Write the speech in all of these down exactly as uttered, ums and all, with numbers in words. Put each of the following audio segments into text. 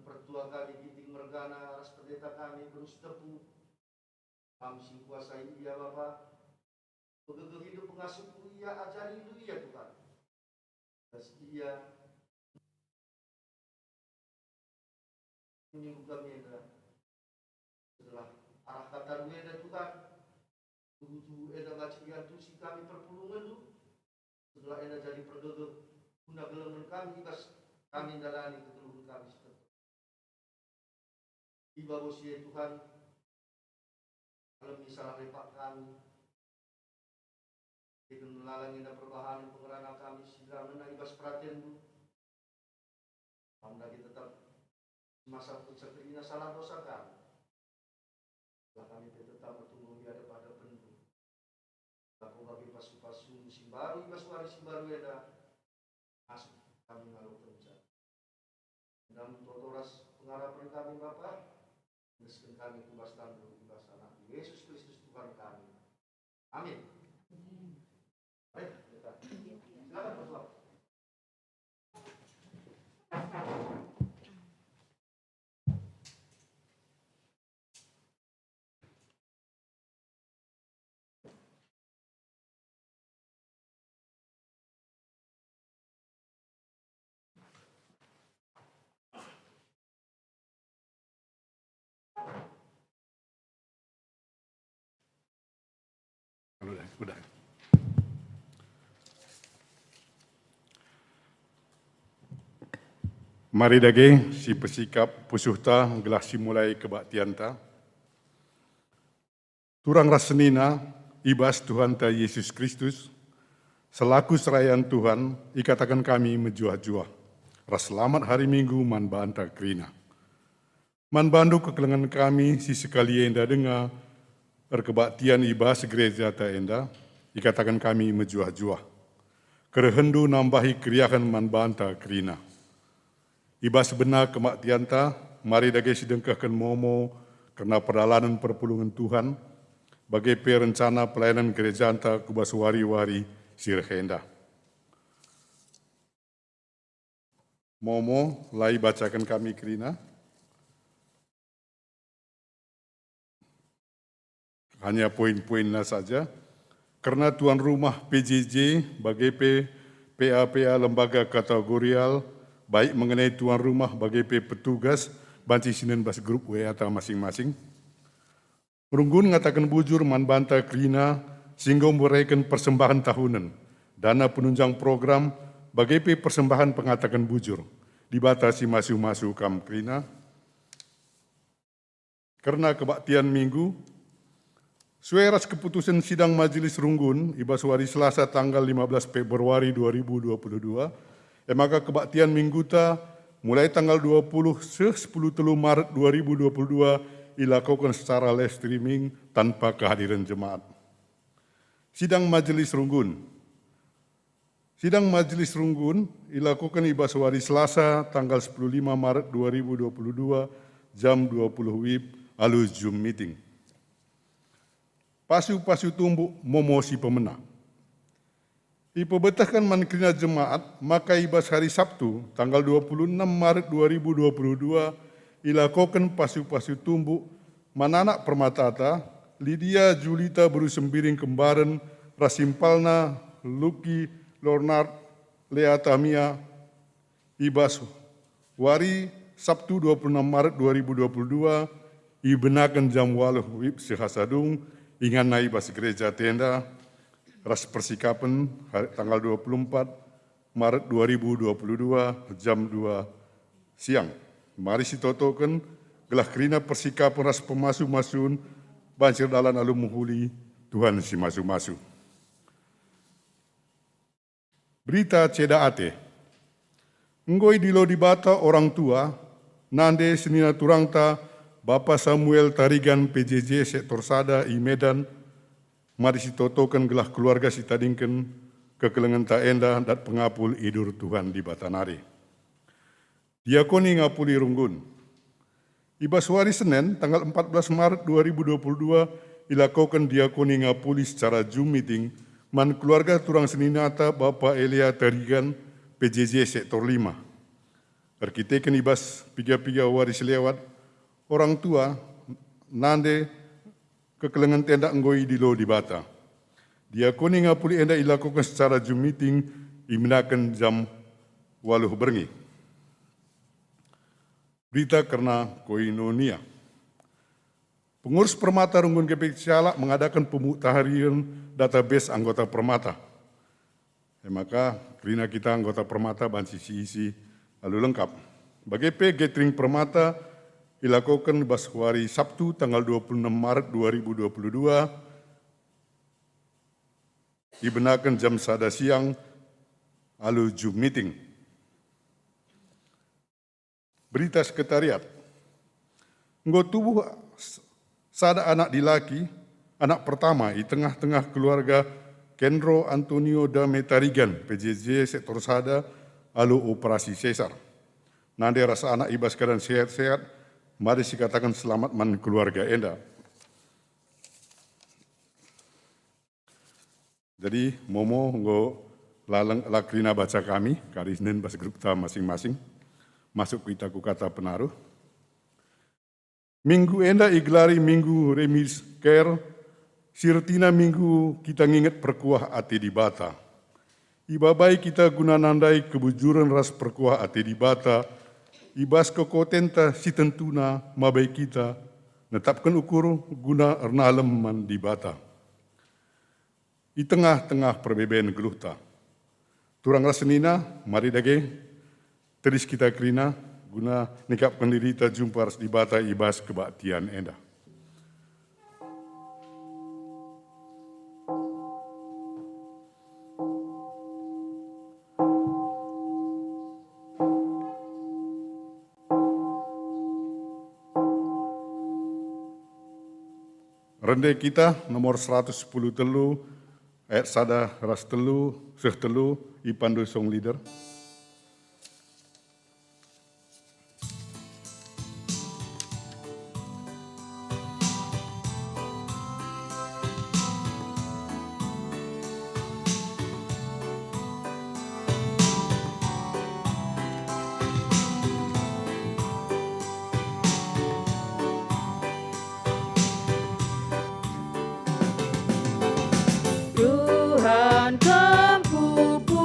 Pertua kami Ginting mergana ras pendeta kami Penuh Sitepu. Kam si kuasai ia, Bapa. Pegegeh hidup pengasuhmu ia, ajarindu ia, Tuhan. Ras ia minggu kami enda. Setelah arah kataNdu enda, Tuhan, tuhu-tuhu enda banci iantusi kami perpulungenNdu. Setelah enda jadi pergegeh guna kelengen kami i bas kami ndalani kegeluhen kami si tep. I babo si e, Tuhan, alemi salah lepak kami. Bage pe melala nge enda perbahanen pengerana kami si la ngena i bas peratenNdu. Kam dage tetap masa pun sekerina salah dosa kami. Gelah kami pe tetap ertumbuh i adep-adepenNdu. Lako bage pasu-pasuNdu si mbaru i bas wari si mbaru enda, ngasup kami ngalokenca. Endam toto ras pengarapen kami, Bapa, endesken kami ku bas tanNdu i bas AnakNdu, Yesus Kristus, Tuhan kami. Amin. Mari, kita. Silakan, Pak Suap. Udah, udah. Mari dage si pesikap pusuhta gelah si mulai kebaktianta. Turang ras senina, i bas Tuhanta Yesus Kristus, selaku serayan Tuhan, ikataken kami mejuah-juah, ras selamat hari Minggu man banta kerina. Man bandu kekelengen kami si sekali enda denga erkebaktian i bas gerejata enda, ikataken kami mejuah-juah. Kerehenndu nambahi keriahen man banta kerina. I bas bena kebaktianta, mari dage sidengkehken momo kerna perdalanen perpulungen Tuhan, bage pe rencana pelayanan gerejanta ku bas wari-wari si reh enda. Momo la ibacaken kami kerina. Hanya poin-poinna saja. Kerna tuan rumah P J J, bage pe P A P A lembaga kategorial, baik mengenai tuan rumah bage pe petugas, banci sinen bas grup W A ta masing-masing. Runggun ngataken bujur man banta kerina si enggo mereken persembahen tahunen, dana penunjang program, bage pe persembahen pengataken bujur. Dibata si masu-masu kam kerina. Kerna kebaktian Minggu, sue ras keputusen sidang Majelis Runggun i bas wari Selasa tanggal lima belas Februari dua ribu dua puluh dua, e maka kebaktian Mingguta mulai tanggal dua puluh seh sepuluh telu Maret dua ribu dua puluh dua ilakoken secara live streaming tanpa kehadiran jemaat. Sidang Majelis Runggun. Sidang Majelis Runggun ilakoken i bas wari Selasa tanggal sepuluh lima Maret dua ribu dua puluh dua, jam dua puluh wib, alu Zoom meeting. Pasu-pasu tumbuk momo si pemena. Ipebetehken man kerina jemaat maka i bas hari Sabtu, tanggal dua puluh enam Maret dua ribu dua puluh dua, ilakoken pasu-pasu tumbuk man anak permatata, Lydia Julita beru Sembiring Kembaren ras simpalna Lucky Leonard Leatamia, i bas wari Sabtu dua puluh enam Maret dua ribu dua puluh dua, ibenaken jam waluh wib seh asa dung, inganna i bas gereja tenda, ras persikapen hari, tanggal dua puluh empat Maret dua ribu dua puluh dua, jam dua siang. Mari sitotoken, gelah kerina persikapen ras pemasu-masun banci erdalan alu mehuli Tuhan si masu-masu. Berita ceda ate. Enggo idilo Dibata orang tua, nande senina turangta, Bapa Samuel Tarigan P J J sektor sada i Medan, mari sitotoken gelah keluarga sitadingken kekelengenta enda dat pengapul idur Tuhan Dibata nari. Diakoni ngapuli runggun. I bas wari Senen, tanggal empat belas Maret dua ribu dua puluh dua, ilakoken diakoni ngapuli secara Zoom meeting man keluarga turang seninata Bapa Elia Tarigan, P J J sektor lima. Erkiteken i bas piga-piga wari si lewat, orang tua nande kekelengen enda enggo idilo Dibata. Diakoni ngapuli enda ilakoken secara Zoom meeting, ibenaken jam waluh berngi. Berita kerna koinonia. Pengurus Permata runggun G P Sialak mengadaken pemutahiren database anggota Permata. E maka, kerina kita anggota Permata banci siisi alu lengkap. Bage pe gathering Permata ilakoken bas wari Sabtu tanggal dua puluh enam Maret dua ribu dua puluh dua, ibenaken jam sada siang alu Zoom meeting. Berita Sekretariat. Enggo tubuh s-, sada anak dilaki, anak pertama i tengah-tengah keluarga Kendro Antonio Dame Tarigan, P J J sektor sada, alu operasi sesar. Nande ras anak i bas keadaan sehat-sehat, mari sikataken selamat man keluarga enda. Jadi, momo enggo laleng la kerina baca kami, kari senen bas grupta masing-masing, masuk kita ku kata penaruh. Minggu enda igelari Minggu Remis Care, si ertina minggu kita nginget perkuah ate Dibata. Ibabai kita guna nandai kebujuren ras perkuah ate Dibata, i bas kekotenta si tentuna mabai kita netapken ukur guna ernalem man Dibata. I tengah-tengah perbeben geluhta. Turang ras senina, mari dage, tedis kita kerina, guna nikapken dirita jumpa ras Dibata i bas kebaktian enda. Rende kita nomor seratus sepuluh telu, ayat sada ras telu, seh telu, ipandu song leader. Tuhan, Kam kupuji.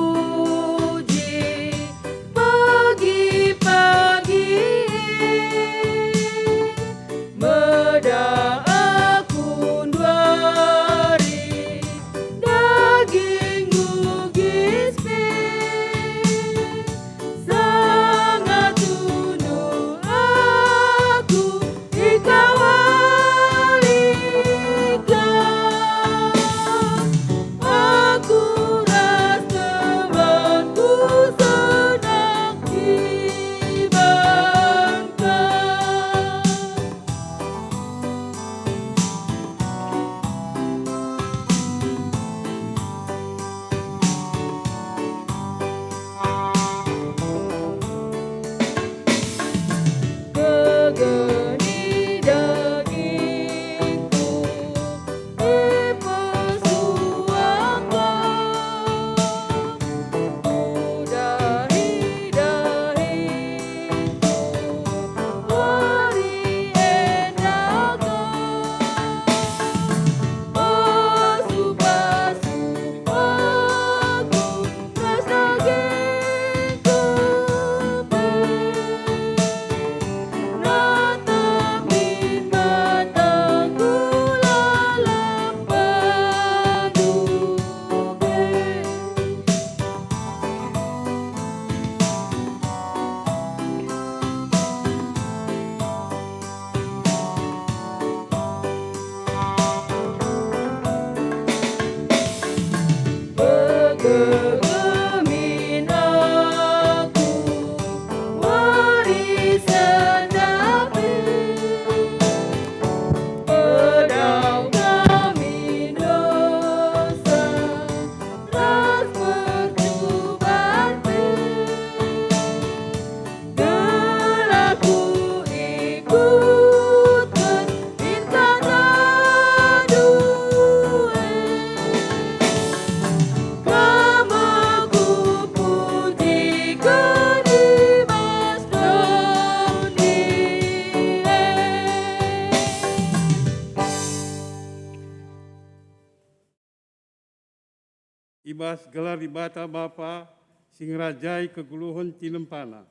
i bas gelar Dibata Bapa si ngerajai kegeluhen tinempana,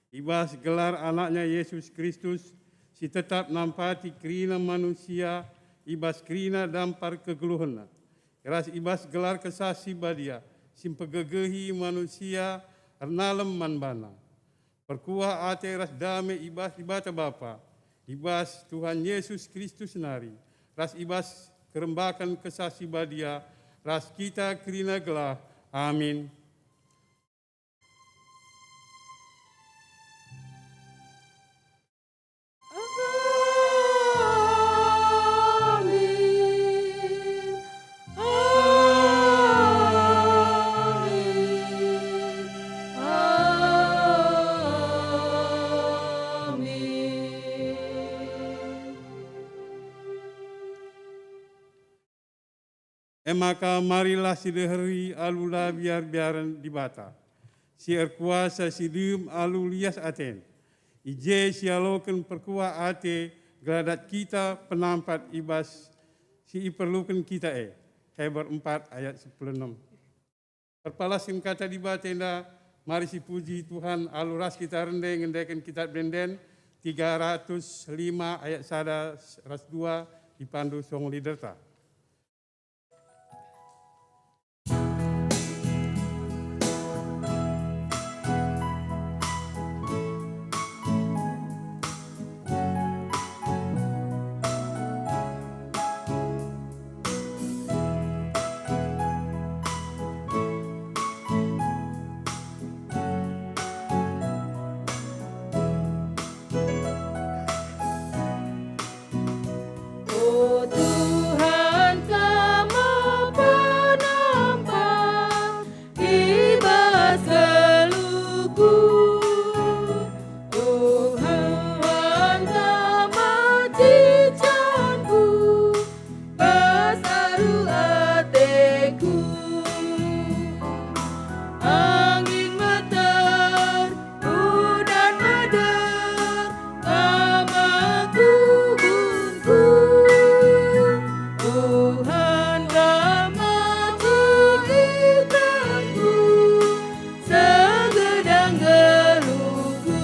i bas gelar Anaknya Yesus Kristus si tetap nampati kerina manusia i bas kerina dampar kegeluhenna, ras i bas gelar Kesah Si Badia si mpegegehi manusia ernalem man baNa. Perkuah ate ras dame i bas Dibata Bapa, i bas Tuhan Yesus Kristus nari, ras i bas kerembaken Kesah Si Badia, ras kita kerina gelah. Amin. Amin. Amin. Amin. E maka marilah sideheri alu la biar-biaren Dibata, si erkuasa si dem alu lias aten. I je sialoken perkuah ate gelah dat kita penampat i bas si iperluken kita e. Heber empat ayat sepuluh enam. Erpalasken kata Dibata enda, mari sipuji Tuhan alu ras kita rende ngendeken Kitap Ende-enden tiga ratus lima ayat sada ras dua, ipandu song leaderta. O Tuhan, Kam me penampat i bas geluhku. O Tuhan, Kam me cicanku, bas aru ateku. Angin meter, udan meder, Kam me kugunku. Tuhan, Kam me cicanku, segedang geluhku.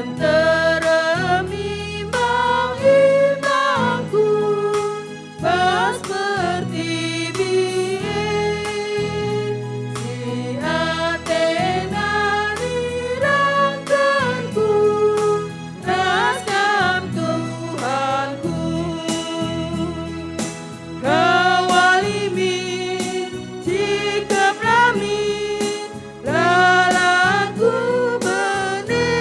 Nterem imbang-imbangku bas pertibi e, si atena nirangkenku ras Kam, Tuhanku. Kawali min, sikaplah min, lalapku bene.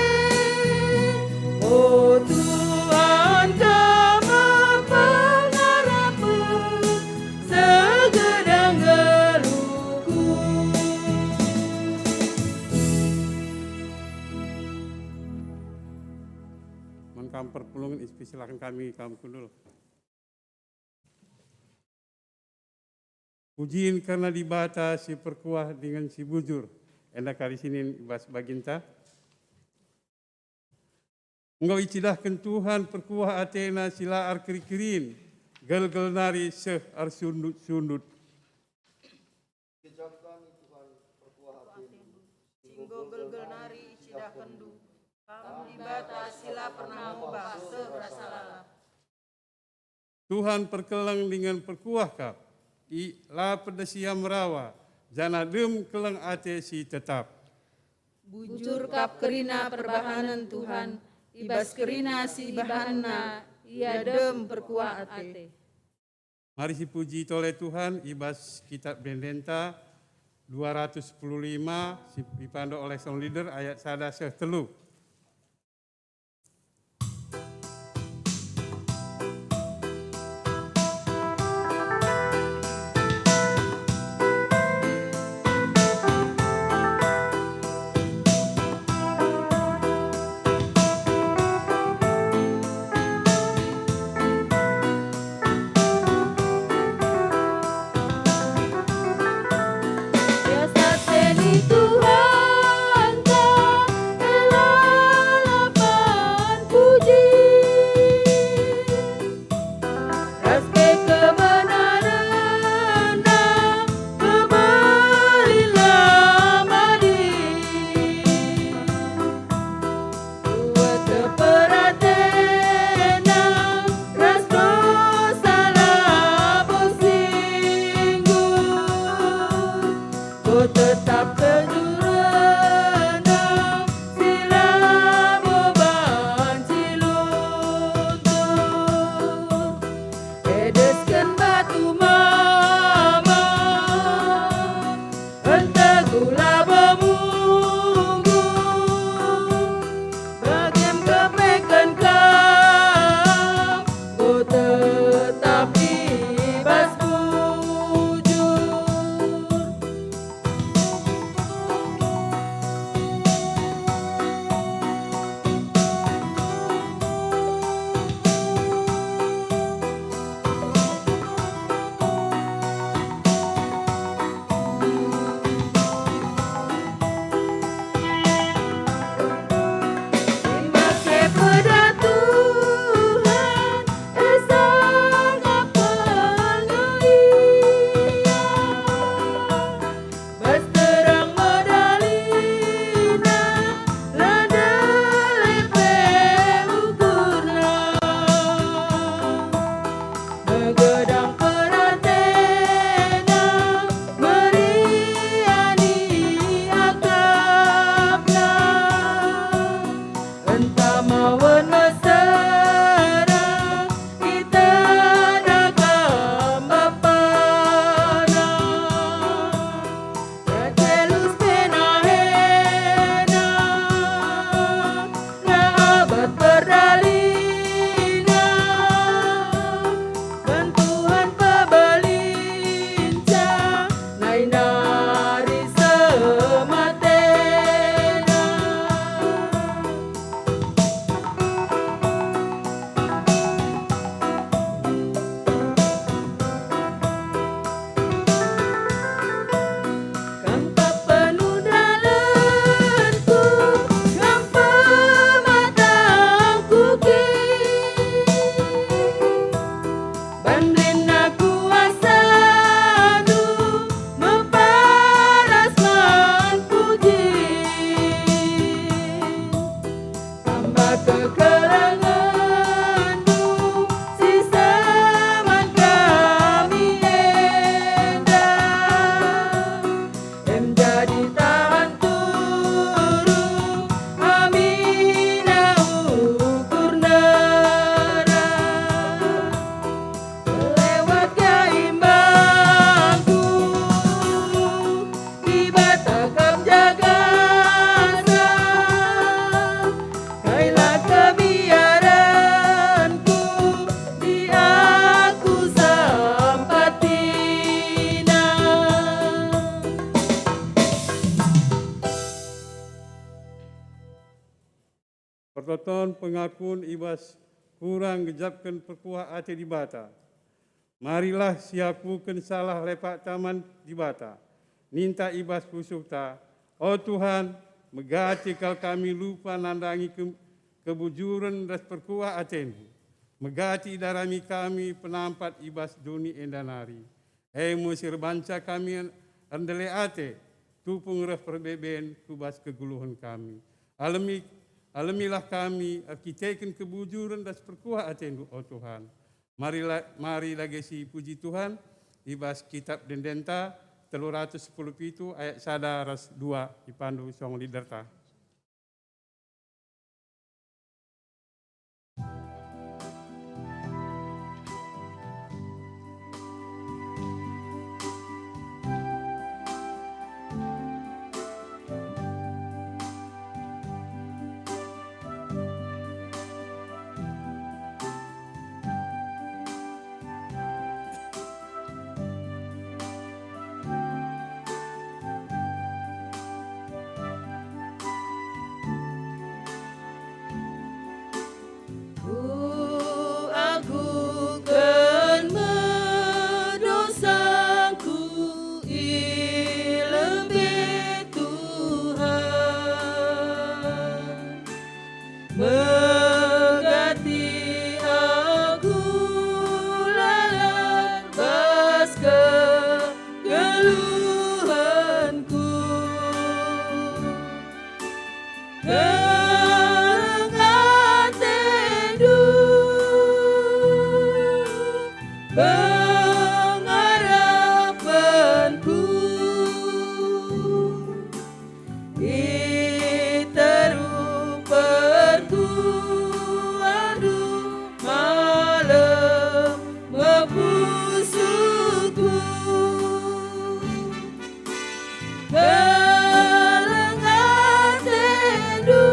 O Tuhan, Kam me pengarapen segedang geluhku. Man kam perpulungen, ipersilaken kami kam kundul. Pujin kerna Dibata si perkuah dingen si bujur, enda kari sinin i bas baginta. Enggo icidahken Tuhan perkuah ateNa si la erkeri-kerin, gelgel nari seh ersundut-sundut. Gejakken Tuhan perkuah atendu, si enggo gelgel nari icidahkenNdu, Kam Dibata si la pernah mubah seh rasa lalap. Tuhan perkeleng dingen perkuah kap, i la pedas ia merawa, janah dem keleng ate si tetap. Bujur kap kerina perbahanen Tuhan, i bas kerina si ibahanNa ia dem perkuah ate. Mari sipuji tole Tuhan i bas Kitap Ende-enden dua ratus sepuluh lima, si ipandu oleh song leader, ayat sada seh telu. Tetap kejurenang si labo banci luntur, edesken batu mama, entegu labo munggu, bagem kepeken kam, enggo tetap i bas bujur. Si make peda Tuhan, esangap ia. Bas terang medalina, la dele pe ukurna. Megedang peratena, meriah ni akapna. Enta mawen mesera, itanda kam bapana. Terkelus pe nahena, la abas perdalina, ban Tuhan pebelinca, nai nari sematena. Kam kap penundalanku, kam pematangku kin. Bandenna kuasandu, meparas man puji. Tamba kekelengendu si seman kami enda, em jadi tahan turu amina ukur nera. Lewat kaimbangku, Dibata kam jagasa, kailah kebiaranku, di aku sampatina. Pertoton pengakun i bas kurang ngejapken perkuah ate Dibata. Marilah siakuken salah lepakta man Dibata. Ninta i bas pusuhta, "O Tuhan, megati kal kami lupa nandangi ke-, kebujuren ras perkuah ateNdu. Megati idarami kami penampat i bas doni enda nari." E me si erbanca kami erndele ate, tupung reh perbeben ku bas kegeluhen kami. Alemi, alemilah kami erkiteken kebujuren ras perkuah ateNdu, o Tuhan. Mari la-, mari dage sipuji Tuhan i bas Kitap Ende-Endenta telu ratus sepuluh pitu ayat sada ras dua, ipandu song leaderta. Kuakuken me dosangku i lebe Tuhan. Megati aku lalap bas kegeluhenku. Kereng atendu pengarapenku. I teruh perkuandu malem mepusuhku. Keleng atendu,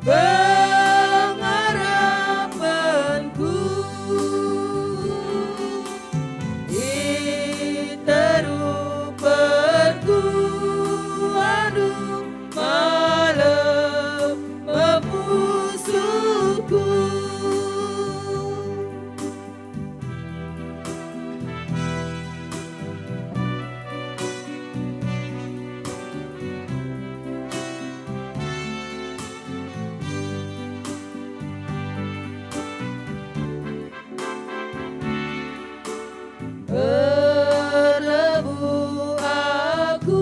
pengarapenku. I teruh perkuandu malem mepusuhku. Erlebuh aku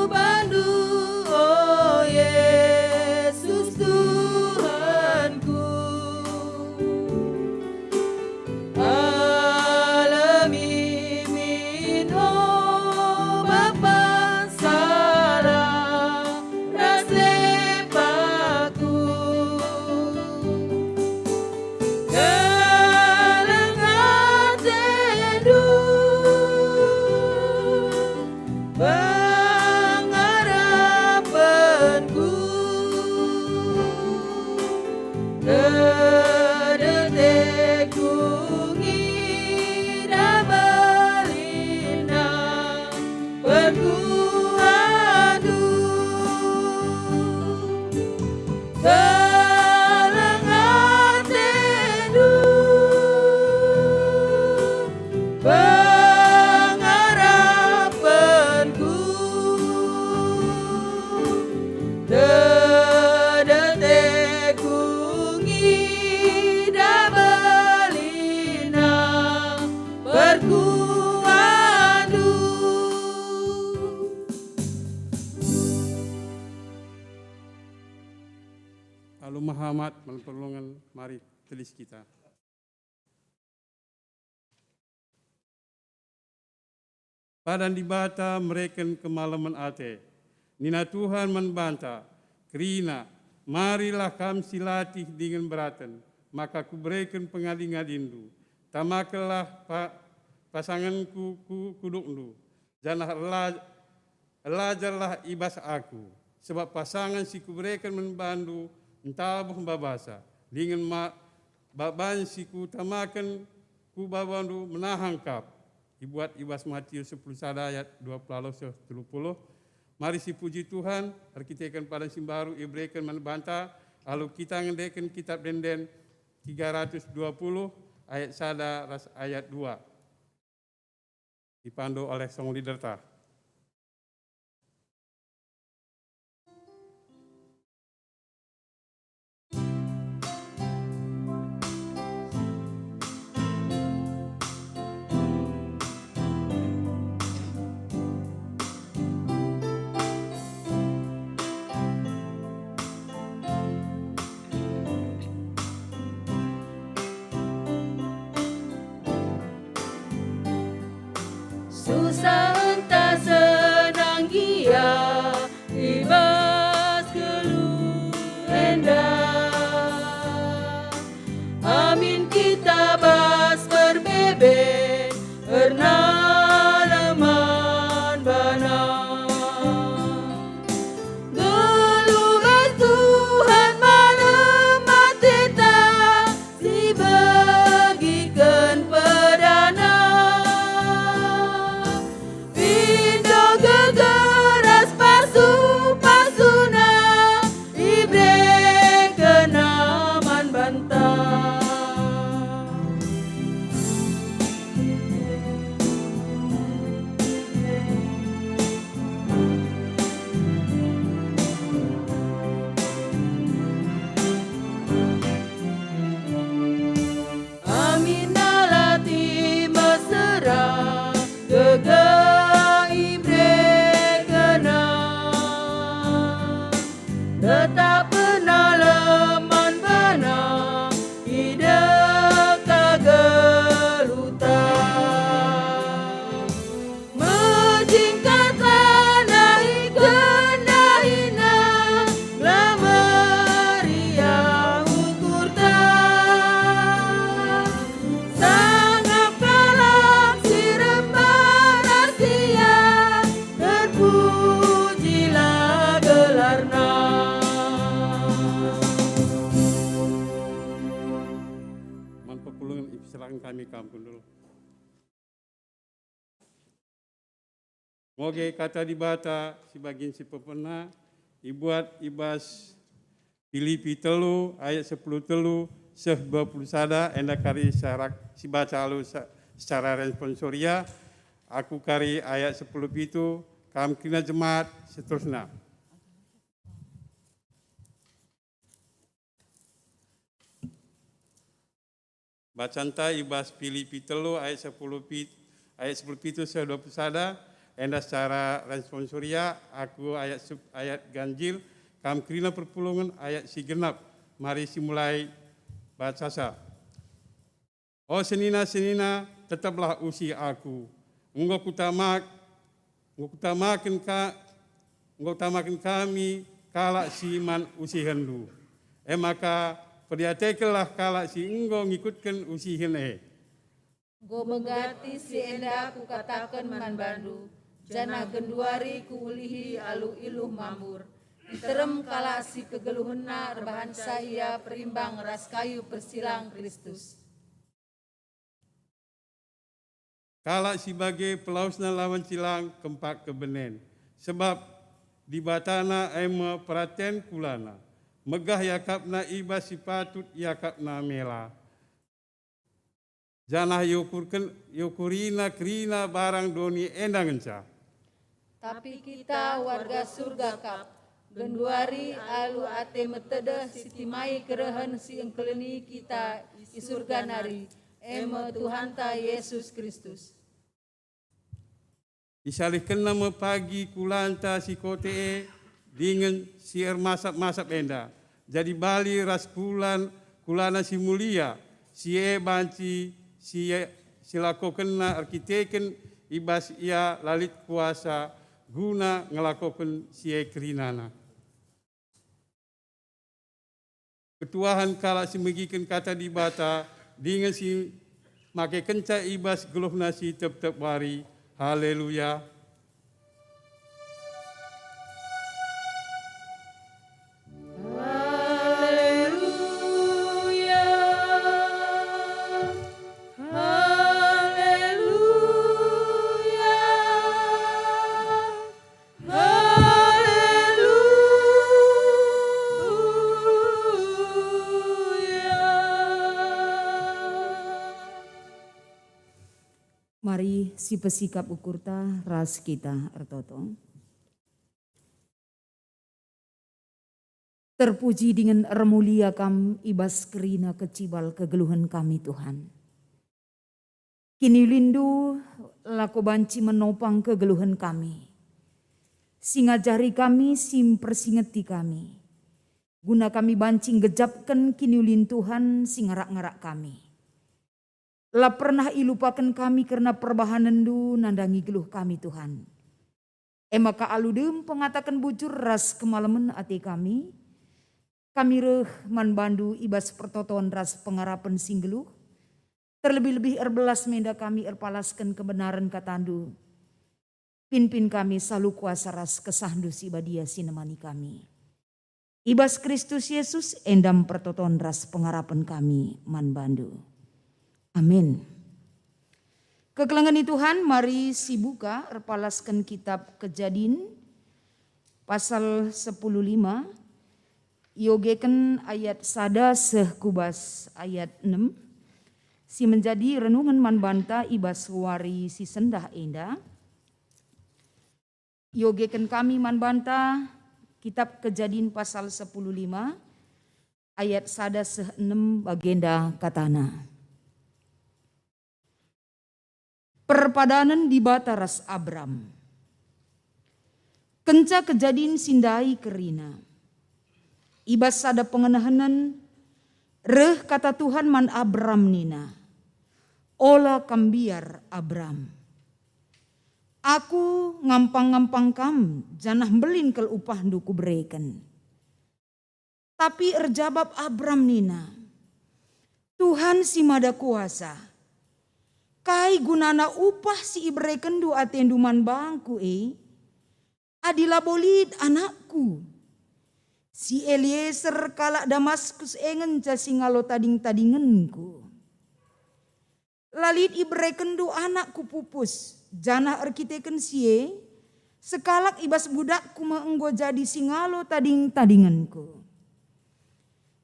bandu, o Yesus Tuhanku. Alemi min, o Bapa, salah ras lepaku. Keleng atendu, pengarapenku, dedeteku ngidah belinna perkuandu. Keleng atendu, pengarapenku, dedeteku ngidah belinna perkuandu. Alu mehamat man perlongen, mari telis kita. Padan Dibata mereken kemalemen ate. Nina Tuhan man banta, kerina, marilah kam si latih dingen beraten, maka kubereken pengadi-ngadindu. Tamakenlah pa-, pasangenku ku kudukndu, janah erla-, erlajarlah i bas aku, sebab pasangen si kubereken man bandu ntabuh mbabasa, dingen ma-, baban si kutamaken ku babandu menahang kap. Ibuat i bas Matius sepuluh sada ayat dua puluh seh telu puluh. Mari sipuji Tuhan, erkiteken padan si mbaru ibereken man banta, alu kita ngendeken Kitap Ende-enden tiga ratus dua puluh ayat sada ras ayat dua. Dipandu oleh song leader ta. Susah ntah senang gia i bas geluh enda. Amin kita bas perbebe, ernaleman bana. Geluh bas Tuhan malem ateta, si begiken pedana. Pindo geger ras pasu-pasuna, iberekenna man banta. Amin latih mesera, gegeh iberekenna. Tetap ernaleman bana, i deka geluhta. Mejingkatlah Kami kampung dulu. Ngoge kata Dibata si bagin si pepena ibuat i bas Pilipi telu ayat sepuluh telu seh dua puluh sada, enda kari sarak sibaca alu sa-, secara responsoria, aku kari ayat sepuluh pitu, kam kerina jemaat, seterusna. Bacanta i bas Pilipi telu ayat sepuluh pit-, ayat sepuluh pitu seh dua puluh sada, enda secara responsoria, aku ayat sub-, ayat ganjil, kam kerina perpulungen ayat si genap, mari simulai bacasa. O senina-senina, tetaplah usih aku. Enggo kutamak-, enggo kutamaken ka-, enggo kutamaken kami kalak si man usihenndu. E maka, perdiatekenlah kalak si enggo ngikutken usihen e. Enggo megati si enda kukataken man bandu, janah genduari kuulihi alu iluh mambur. Nterem kalak si kegeluhenna erbahanca ia perimbang ras kayu persilang Kristus. Kalak si bage pelawesna lawan cilang kempak kebenen, sebab Dibatana e me peraten kulana, megah iakapna i bas si patut iakapna mela, janah iukurken, iukurina kerina barang doni enda ngenca. Tapi kita warga surga kap, genduari alu ate metedeh si timai kerehen si engkelini kita i surga nari, e me Tuhanta Yesus Kristus. Isalihkenna me pagi kulanta si kote e dingen si ermasap-masap enda, jadi bali ras kulan, kulana si mulia, si e banci si, si lakokenna erkiteken i bas ia la lit kuasa guna ngelakoken si e kerinana. Ketuahen kalak si megiken kata Dibata dingen si makekenca i bas geluhna si tep-tep wari. Haleluya! Haleluya, haleluya, haleluya. Mari sipesikap ukurta ras kita ertoto. Terpuji dingen ermulia Kam i bas kerina kecibal kegeluhen kami, Tuhan. KiniulinNdu lako banci menopang kegeluhen kami, si ngajari kami, si mpersingeti kami, guna kami banci nggejapken kiniulin Tuhan si ngarak-ngarak kami. La pernah ilupaken kami kerna perbahanenNdu nandangi geluh kami, Tuhan. E maka alu dem pengataken bujur ras kemalemen ate kami, kami reh man bandu i bas pertoton ras pengarapen si nggeluh, terlebih-lebih erbelas menda kami erpalasken kebenaren katandu. Pinpin kami salu kuasa ras kesahndu si badia si nemani kami. I bas Kristus Yesus endam pertoton ras pengarapen kami man bandu. Amin. Kekelengen ni Tuhan, mari sibuka erpalasken kitab Kejadin pasal sepuluh lima, iogeken ayat sada seh ku bas ayat enem, si menjadi renungen man banta i bas wari si sendah enda. Iogeken kami man banta kitab Kejadin pasal sepuluh lima ayat sada seh enem bagenda katana. Perpadanen Dibata ras Abram. Kenca kejadin si ndai kerina, i bas sada pengenehenen, reh kata Tuhan man Abram nina, "Ola kam mbiar, Abram. Aku ngampang-ngampang kam, janah mbelin kal upahndu kubereken." Tapi erjabap Abram nina, "Tuhan si Mada Kuasa, kai gunana upah si iberekenndu atendu man bangku e, adi labo lit anakku? Si Elieser kalak Damaskus e ngenca si ngalo tading-tadingenku." La lit iberekenndu anak ku pupus, janah erkiteken si e, sekalak i bas budakku me enggo jadi si ngalo tading-tadingenku.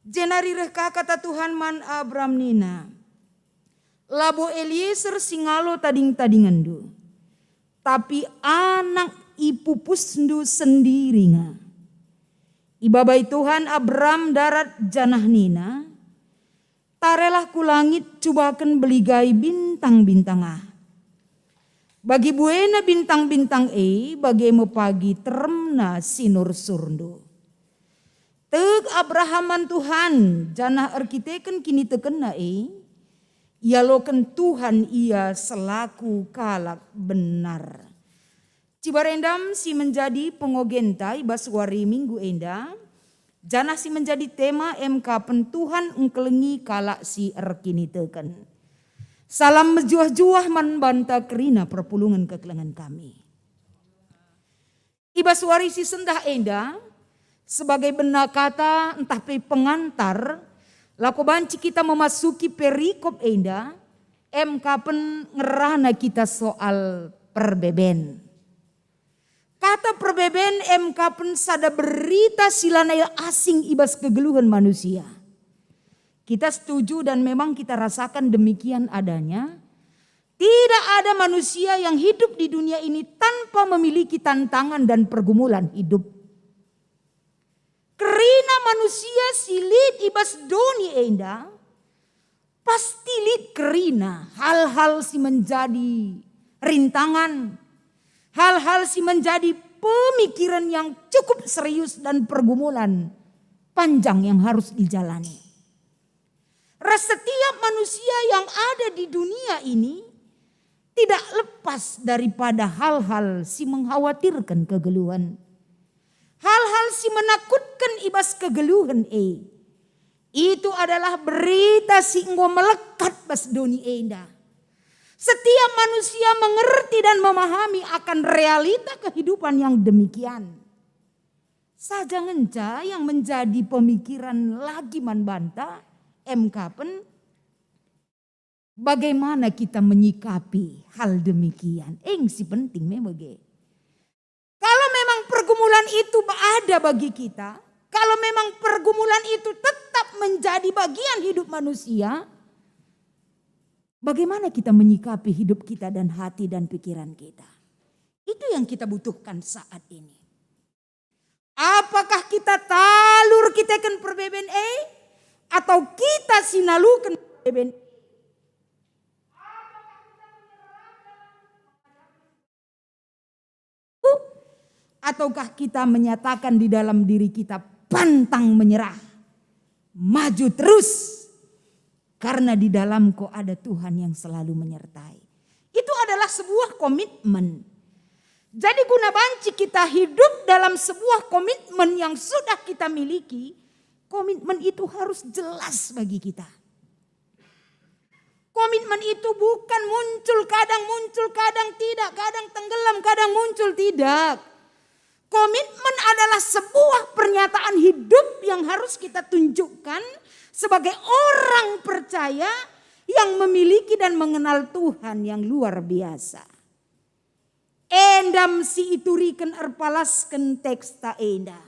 Jenari reh ka kata Tuhan man Abram nina, "Labo Elieser si ngalo tading-tadingenndu, tapi anak ipupusndu sendiri nge." Ibabai Tuhan Abram darat janah nina, "Tarelah ku langit cubaken beligai bintang-bintang ah. Bagi buena bintang-bintang e, bage me pagi teremna sinur-surndu." Tek Abraham man Tuhan, janah erkiteken kinitekenna e, ialoken Tuhan ia selaku kalak benar. Cibarendam si menjadi pengogenta i bas wari Minggu enda, janah si menjadi tema emkapen Tuhan engkelengi kalak si erkiniteken. Salam mejuah-juah man banta kerina perpulungen kekelengen kami. I bas wari si sendah enda, sebagai bena kata ntah pe pengantar, lako banci kita memasuki perikop enda, emkapen ngerana kita soal perbeben. Kata perbeben emkapen sada berita si lanai asing i bas kegeluhen manusia. Kita setuju dan memang kita rasakan demikian adanya. Tidak ada manusia yang hidup di dunia ini tanpa memiliki tantangan dan pergumulan hidup. Kerina manusia si lit i bas doni enda, pasti lit kerina hal-hal si menjadi rintangan, hal-hal si menjadi pemikiran yang cukup serius dan pergumulan panjang yang harus dijalani. Ras setiap manusia yang ada di dunia ini tidak lepas daripada hal-hal si mengkhawatirken kegeluhen. Hal-hal si menakutken i bas kegeluhen e, itu adalah berita si enggo melekat bas doni enda. Setiap manusia mengerti dan memahami akan realita kehidupan yang demikian. Saja ngenca yang menjadi pemikiran lagi man banta, emkapen, bagaimana kita menyikapi hal demikian? Eng si penting me bage. Kalau memang pergumulan itu ba-, ada bagi kita, kalau memang pergumulan itu tetap menjadi bagian hidup manusia, bagaimana kita menyikapi hidup kita dan hati dan pikiran kita? Itu yang kita butuhkan saat ini. Apakah kita talur kiteken perbeben e, atau kita sinaluken perbeben e? Ataukah kita menyatakan di dalam diri kita pantang menyerah, maju terus, karena di dalamku ada Tuhan yang selalu menyertai? Itu adalah sebuah komitmen. Jadi guna banci kita hidup dalam sebuah komitmen yang sudah kita miliki, komitmen itu harus jelas bagi kita. Komitmen itu bukan muncul, kadang muncul, kadang tidak, kadang tenggelam, kadang muncul, tidak. Komitmen adalah sebuah pernyataan hidup yang harus kita tunjukkan sebagai orang percaya yang memiliki dan mengenal Tuhan yang luar biasa. Endam si ituriken erpalasken teksta enda.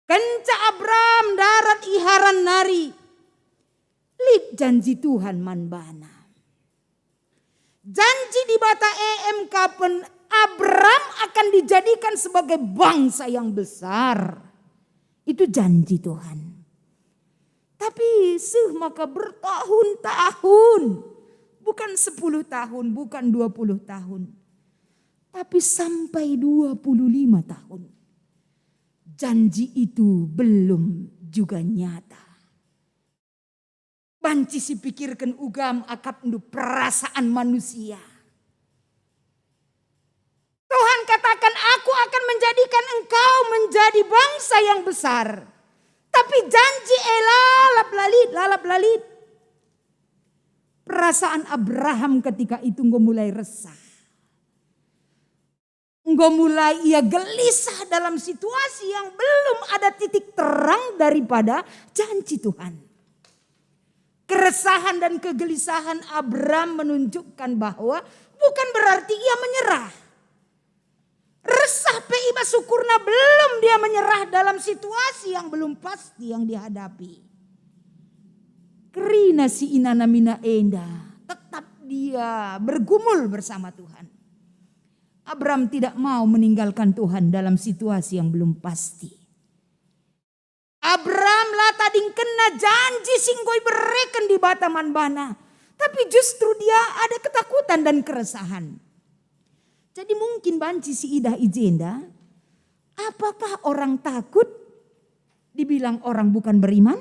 Kenca Abram ndarat i Haran nari, lit janji Tuhan man bana. Janji Dibata e emkapen Abram akan dijadikan sebagai bangsa yang besar. Itu janji Tuhan. Tapi seh maka bertahun-tahun, bukan sepuluh tahun, bukan dua puluh tahun, tapi sampai dua puluh lima tahun. Janji itu belum juga nyata. Banci sipikirken uga akapndu perasaan manusia. Tuhan katakan, "Aku akan menjadikan engkau menjadi bangsa yang besar." Tapi janji e lalap lalit, lalap lalit. Perasaan Abraham ketika itu enggo mulai resah. Enggo mulai ia gelisah dalam situasi yang belum ada titik terang daripada janji Tuhan. Keresahan dan kegelisahan Abram menunjukkan bahwa bukan berarti ia menyerah. Resah pe i bas ukurna belum dia menyerah dalam situasi yang belum pasti yang dihadapi. Kerina si inanamina enda, tetap dia bergumul bersama Tuhan. Abram tidak mau meninggalkan Tuhan dalam situasi yang belum pasti. Abram la tadingkenna janji si enggo ibereken Dibata man bana, tapi justru dia ada ketakutan dan keresahan. Jadi mungkin banci siidah i jenda, apakah orang takut dibilang orang bukan beriman?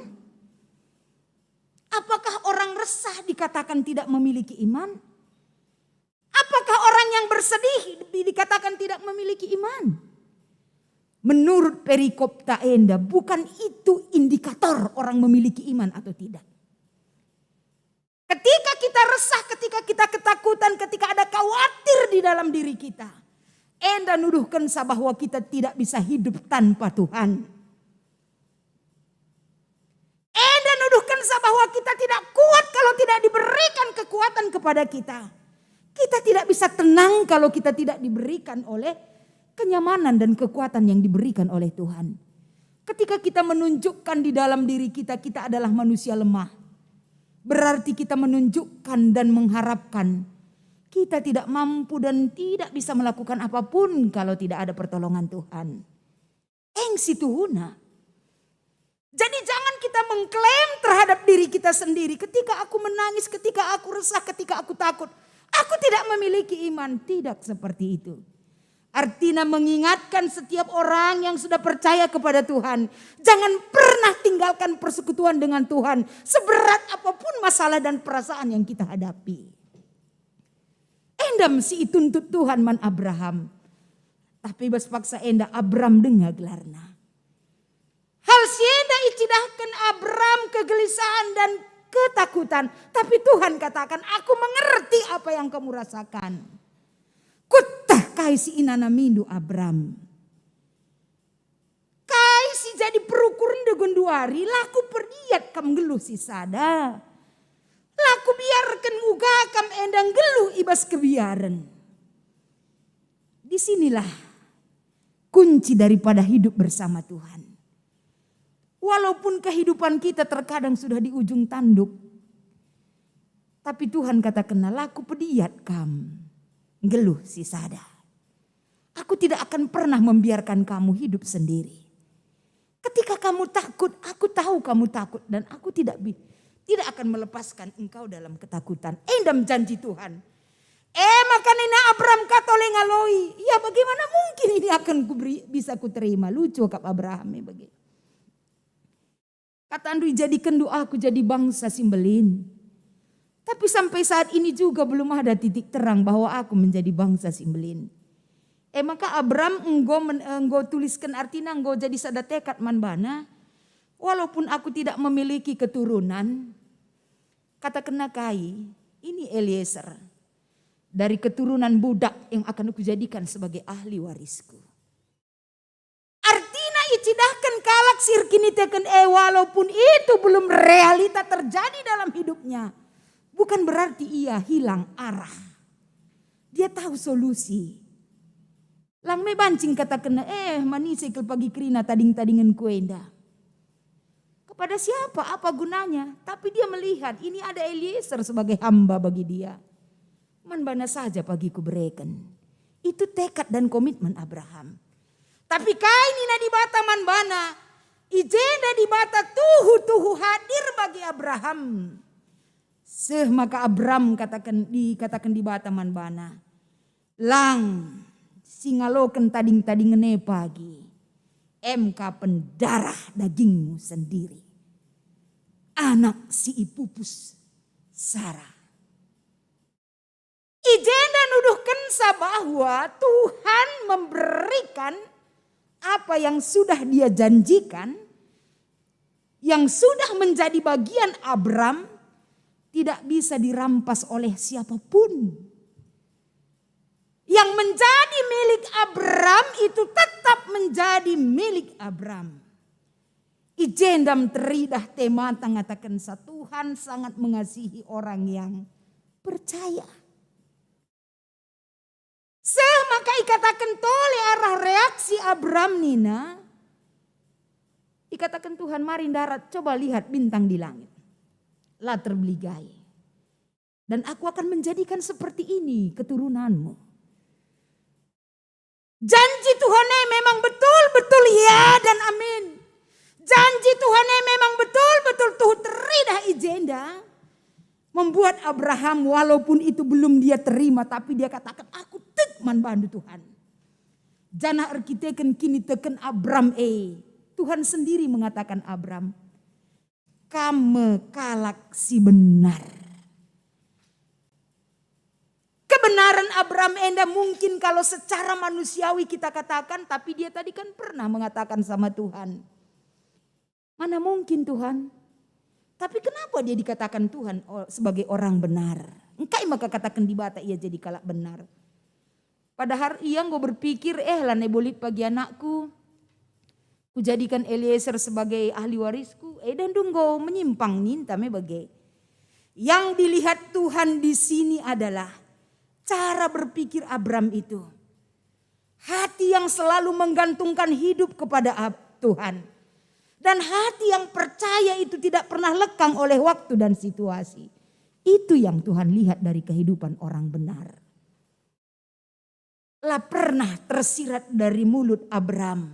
Apakah orang resah dikatakan tidak memiliki iman? Apakah orang yang bersedih di-, dikatakan tidak memiliki iman? Menurut perikop ta enda, bukan itu indikator orang memiliki iman atau tidak. Ketika kita resah, ketika kita ketakutan, ketika ada khawatir di dalam diri kita, enda nuduhkensa bahwa kita tidak bisa hidup tanpa Tuhan. Enda nuduhkensa bahwa kita tidak kuat kalau tidak diberikan kekuatan kepada kita. Kita tidak bisa tenang kalau kita tidak diberikan oleh kenyamanan dan kekuatan yang diberikan oleh Tuhan. Ketika kita menunjukkan di dalam diri kita, kita adalah manusia lemah, berarti kita menunjukkan dan mengharapkan kita tidak mampu dan tidak bisa melakukan apapun kalau tidak ada pertolongan Tuhan. Eng situhuna. Jadi jangan kita mengklaim terhadap diri kita sendiri, "Ketika aku menangis, ketika aku resah, ketika aku takut, aku tidak memiliki iman." Tidak seperti itu. Artinya mengingatkan setiap orang yang sudah percaya kepada Tuhan, jangan pernah tinggalkan persekutuan dengan Tuhan, seberat apapun masalah dan perasaan yang kita hadapi. Enda me si ituntut Tuhan man Abraham. Tapi bas paksa enda Abram denga gelarna. Hal si enda icidahken Abram kegelisahan dan ketakutan. Tapi Tuhan katakan, "Aku mengerti apa yang kamu rasakan. Kueteh kai si inanamindu, Abram. Kai si jadi perukurndu genduari, la kupediat kam nggeluh si sada. La kubiarken uga kam enda nggeluh i bas kebiaren." Di sinilah kunci daripada hidup bersama Tuhan. Walaupun kehidupan kita terkadang sudah di ujung tanduk, tapi Tuhan katakenna, "La kupediat kam nggeluh si sada. Aku tidak akan pernah membiarkan kamu hidup sendiri. Ketika kamu takut, aku tahu kamu takut, dan aku tidak bi-, tidak akan melepaskan engkau dalam ketakutan." Enda me janji Tuhan. E maka nina Abram ka tole ngaloi, "Ya, bagaimana mungkin ini akan kuberi, bisa kuterima?" Lucu kap Abraham e bage. "Katandu, ijadikenndu aku jadi bangsa si mbelin. Tapi sampai saat ini juga belum ada titik terang bahwa aku menjadi bangsa si mbelin." E maka Abram enggo men-, enggo tulisken, artina enggo jadi sada tekad man bana, "Walaupun aku tidak memiliki keturunan," katakenna kai, "ini Eliezer, dari keturunan budak yang akan kujadikan sebagai ahli warisku." Artina icidahken kalak si erkiniteken e, walaupun itu belum realita terjadi dalam hidupnya, bukan berarti ia hilang arah. Dia tahu solusi. Lang me banci katakenna, "Eh, manise kal pagi kerina tading-tadingenku enda. Kepada siapa? Apa gunanya?" Tapi dia melihat ini ada Eliezer sebagai hamba bagi dia. "Man bana saja pagi kubereken." Itu tekad dan komitmen Abraham. Tapi kai nina Dibata man bana? I jenda Dibata tuhu-tuhu hadir bagi Abraham. Seh maka Abram kataken, dikataken Dibata man bana, "Lang si ngaloken tading-tadingen e pagi, em ka pendarah dagingmu sendiri, anak si ipupus Sara." I jenda nuduhkensa bahwa Tuhan memberikan apa yang sudah Dia janjikan, yang sudah menjadi bagian Abram, tidak bisa dirampas oleh siapapun. Yang menjadi milik Abram itu tetap menjadi milik Abram. I jenda teridah temanta ngatakenca Tuhan sangat mengasihi orang yang percaya. Seh maka ikataken tole arah reaksi Abram nina, ikataken Tuhan, "Mari ndarat, coba lihat bintang di langit. La terbeligai. Dan aku akan menjadikan seperti ini keturunanmu." Janji Tuhan e memang betul-betul ya dan amin. Janji Tuhan e memang betul-betul tuhu teridah i jenda. Membuat Abraham, walaupun itu belum dia terima, tapi dia katakan, "Aku tek man bandu, Tuhan." Janah erkiteken kiniteken Abram e, Tuhan sendiri mengatakan Abram, "Kam me kalak si benar." Kebenaran Abram enda mungkin kalau secara manusiawi kita katakan, tapi dia tadi kan pernah mengatakan sama Tuhan, "Mana mungkin, Tuhan?" Tapi kenapa dia dikatakan Tuhan o-, sebagai orang benar? Engkai maka kataken Dibata ia jadi kalak benar? Padahal ia enggo berpikir, "Eh, lanai bo lit pagi anakku. Kujadikan Eliezer sebagai ahli warisku." Eh, dan enggo menyimpang ninta me bage. Yang dilihat Tuhan di sini adalah cara berpikir Abram itu. Hati yang selalu menggantungkan hidup kepada Ab-, Tuhan. Dan hati yang percaya itu tidak pernah lekang oleh waktu dan situasi. Itu yang Tuhan lihat dari kehidupan orang benar. La pernah tersirat dari mulut Abram,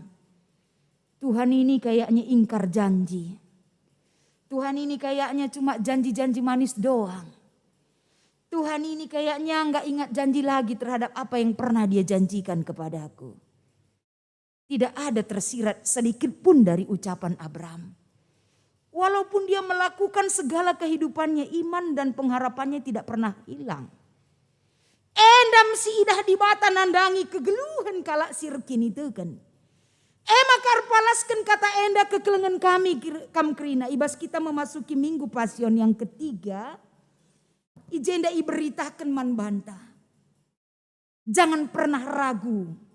"Tuhan ini kayaknya ingkar janji. Tuhan ini kayaknya cuma janji-janji manis doang. Tuhan ini kayaknya nggak ingat janji lagi terhadap apa yang pernah Dia janjikan kepadaku." Tidak ada tersirat sedikit pun dari ucapan Abram. Walaupun dia melakukan segala kehidupannya, iman dan pengharapannya tidak pernah hilang. Enda me si idah Dibata nandangi kegeluhen kalak si erkiniteken. E maka erpalasken kata enda kekelengen kami kir-, kam kerina, i bas kita memasuki Minggu Pasion yang ketiga, i jenda iberitaken man banta. Jangan pernah ragu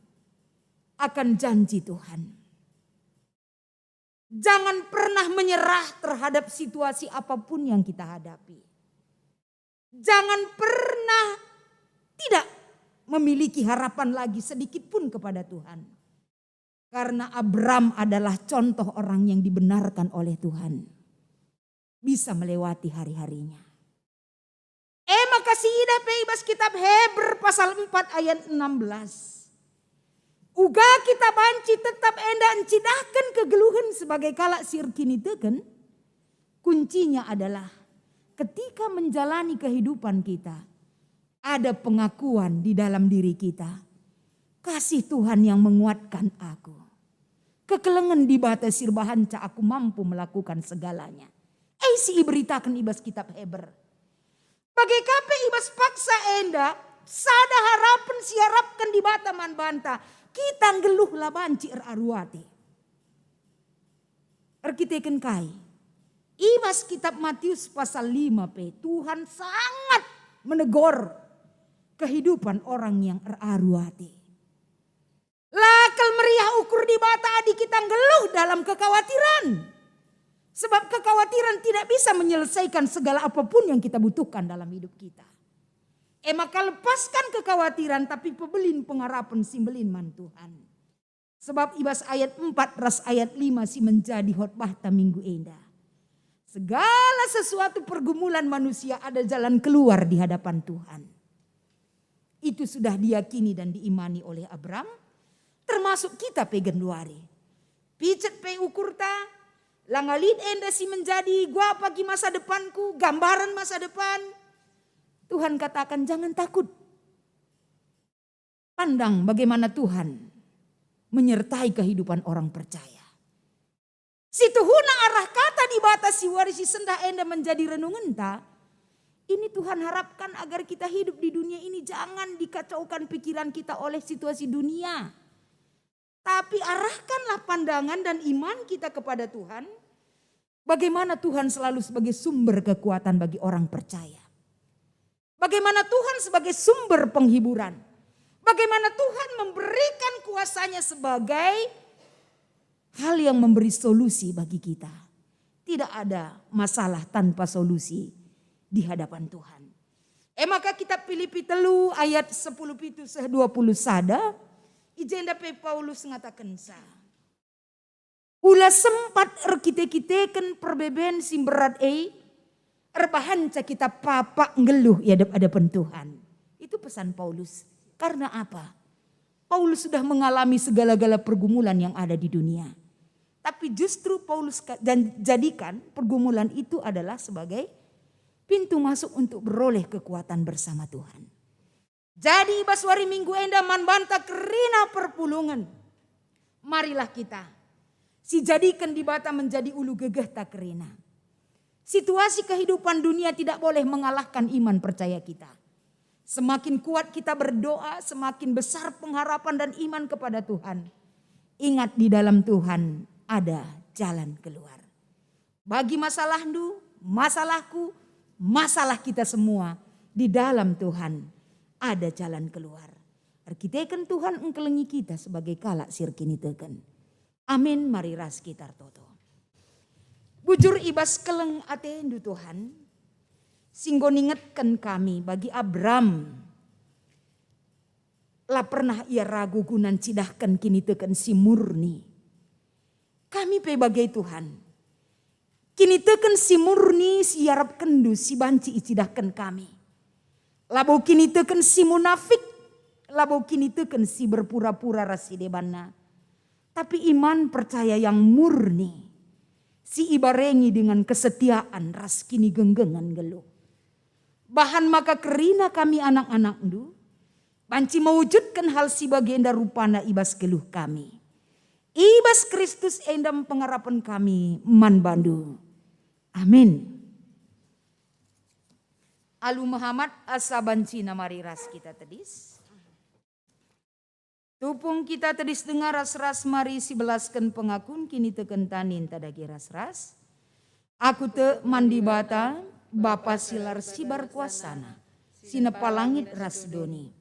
akan janji Tuhan. Jangan pernah menyerah terhadap situasi apapun yang kita hadapi. Jangan pernah tidak memiliki harapan lagi sedikit pun kepada Tuhan. Karena Abram adalah contoh orang yang dibenarkan oleh Tuhan. Bisa melewati hari-harinya. E maka si idah pe i bas kitab Heber pasal empat ayat enam belas. Uga kita banci tetap enda ncidahken kegeluhen sebagai kalak si erkiniteken, kuncinya adalah ketika menjalani kehidupan kita, ada pengakuan di dalam diri kita, "Kasih Tuhan yang menguatkan aku. Kekelengen Dibata si erbahanca aku mampu melakukan segalanya." E si iberitaken i bas kitab Heber. Bage ka pe i bas paksa enda, sada harapen si iarapken Dibata man banta, kita nggeluh la banci eraru ate. Erkiteken kai? I bas kitab Matius pasal lima pe, Tuhan sangat menegor kehidupan orang yang eraru ate. La kal meriah ukur Dibata adi kita nggeluh dalam kekawatiran. Sebab kekawatiran tidak bisa menyelesaikan segala apapun yang kita butuhkan dalam hidup kita. E maka lepaskan kekawatiran, tapi pebelin pengarapen si mbelin man Tuhan. Sebab i bas ayat empat ras ayat lima si menjadi khotbahta minggu enda. Segala sesuatu pergumulan manusia ada jalan keluar di hadapan Tuhan. Itu sudah diyakini dan diimani oleh Abram, termasuk kita pe genduari. Picet pe ukurta, langa lit enda si menjadi gua pagi masa depanku, gambaran masa depan. Tuhan katakan, "Jangan takut." Pandang bagaimana Tuhan menyertai kehidupan orang percaya. Situhuna arah kata Dibata si wari si sendah enda menjadi renungenta, ini Tuhan harapkan agar kita hidup di dunia ini jangan dikacaukan pikiran kita oleh situasi dunia. Tapi arahkanlah pandangan dan iman kita kepada Tuhan, bagaimana Tuhan selalu sebagai sumber kekuatan bagi orang percaya. Bagaimana Tuhan sebagai sumber penghiburan. Bagaimana Tuhan memberikan kuasa-Nya sebagai hal yang memberi solusi bagi kita. Tidak ada masalah tanpa solusi di hadapan Tuhan. E maka kitab Filipi telu ayat sepuluh pitu seh dua puluh sada, i jenda pe Paulus ngatakenca, "Ula sempat erkite-kiteken perbeben si mberat e, erbahanca kita papak nggeluh i adep-adepen Tuhan." Itu pesan Paulus. Karena apa? Paulus sudah mengalami segala-gala pergumulan yang ada di dunia. Tapi justru Paulus ka-, jan-, jadikan pergumulan itu adalah sebagai pintu masuk untuk beroleh kekuatan bersama Tuhan. Jadi i bas wari Minggu enda man banta kerina perpulungen. Marilah kita si jadiken Dibata menjadi ulu gegehta kerina. Situasi kehidupan dunia tidak boleh mengalahkan iman percaya kita. Semakin kuat kita berdoa, semakin besar pengharapan dan iman kepada Tuhan. Ingat, di dalam Tuhan ada jalan keluar. Bagi masalahndu, masalahku, masalah kita semua, di dalam Tuhan ada jalan keluar. Erkiteken Tuhan engkelengi kita sebagai kalak si erkiniteken. Amin. Mari ras kita ertoto. Bujur i bas keleng atendu, Tuhan, si enggo ningetken kami bagi Abram. La pernah ia ragu guna ncidahken kiniteken si murni. Kami pe bage, Tuhan. Kiniteken si murni si iarapkenNdu si banci icidahken kami. Labo kiniteken si munafik, labo kiniteken si berpura-pura ras si debanna, tapi iman percaya yang murni, si ibarengi dengan kesetiaan ras kinigenggengen nggeluh. Bahan maka kerina kami anak-anakNdu, banci mewujudken hal si bagenda rupana i bas geluh kami. I bas Kristus enda pengarapen kami man bandu. Amin. Alu mehamat asa banci namari ras kita tedis. Tupung kita tedis denga ras-ras mari sibelasken pengakun kinitekenta ninta dage ras-ras. Aku tek man Dibata, Bapa si la ersibar kuasaNa, si nepa langit ras doni.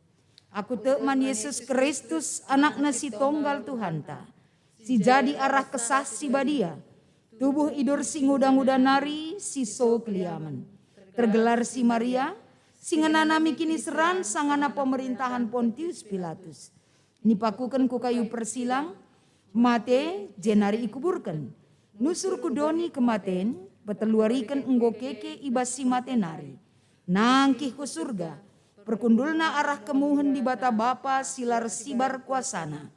Aku tek man Yesus Kristus, AnakNa si tonggal Tuhanta, si jadi arah Kesah Si Badia, tubuh idur si nguda-nguda nari, si so keliamen, tergelar si Maria, si ngenanami kiniseran sangana pemerintahan Pontius Pilatus. Nipakuken ku kayu persilang, mate, jenari ikuburken. Nusur ku doni kematen, peteluariken enggo keke i bas si mate nari. Nangkih ku Surga, perkundulna arah kemuhen Dibata Bapa si la ersibar kuasaNa.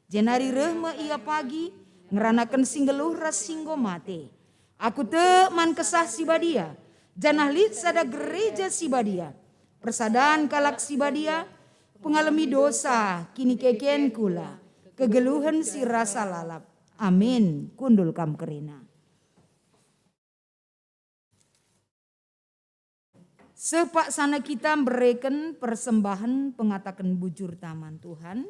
Jenari reh me Ia pagi, ngeranaken si nggeluh ras si enggo mate. Aku tek man Kesah Si Badia, janah lit sada gereja si badia, persadan kalak si badia, pengalemi dosa, kinikeken kula, kegeluhen si rasa lalap. Amin. Kundul kam kerina. Seh paksana kita mbereken persembahen pengataken bujurta man Tuhan.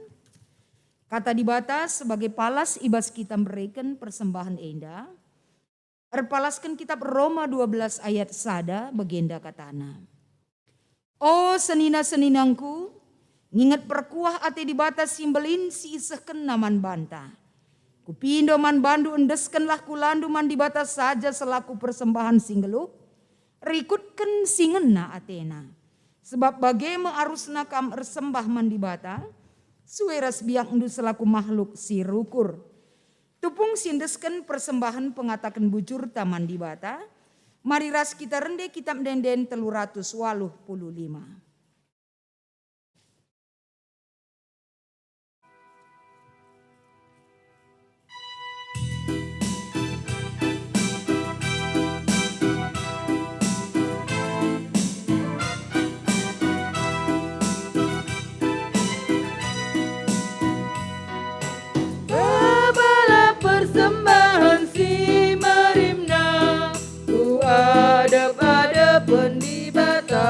Kata Dibata sebagai palas i bas kita mbereken persembahen enda. Erpalasken kitab Roma dua belas ayat sada, bagenda katana, "O senina-seninangku, nginget perkuah ate Dibata si mbelin si isehkenNa man banta. Kupindo man bandu, endeskenlah kulandu man Dibata saja selaku persembahen si nggeluh, rikutken si ngena ateNa. Sebab bage me arusna kam ersembah man Dibata, sue ras biakndu selaku mahluk si rukur." Tupung si endesken persembahen pengataken bujurta man Dibata, mari ras kita rende Kitab Ende-enden telu ratus waluh puluh lima. Babalah persembahen si merimna ku adep-adepen Dibata.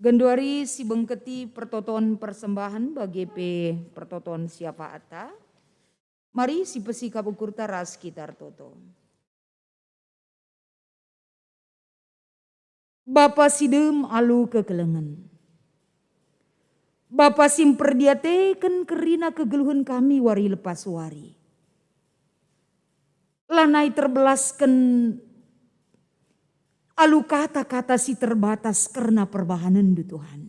Genduari sibengketi pertoton persembahen bage pe pertoton syafaatta, mari sipesikap ukurta ras kita ertoto. Bapa si dem alu kekelengen, Bapa si mperdiateken kerina kegeluhen kami wari lepas wari. Lanai terbelasken alu kata-kata si terbatas kerna perbahanenNdu, Tuhan.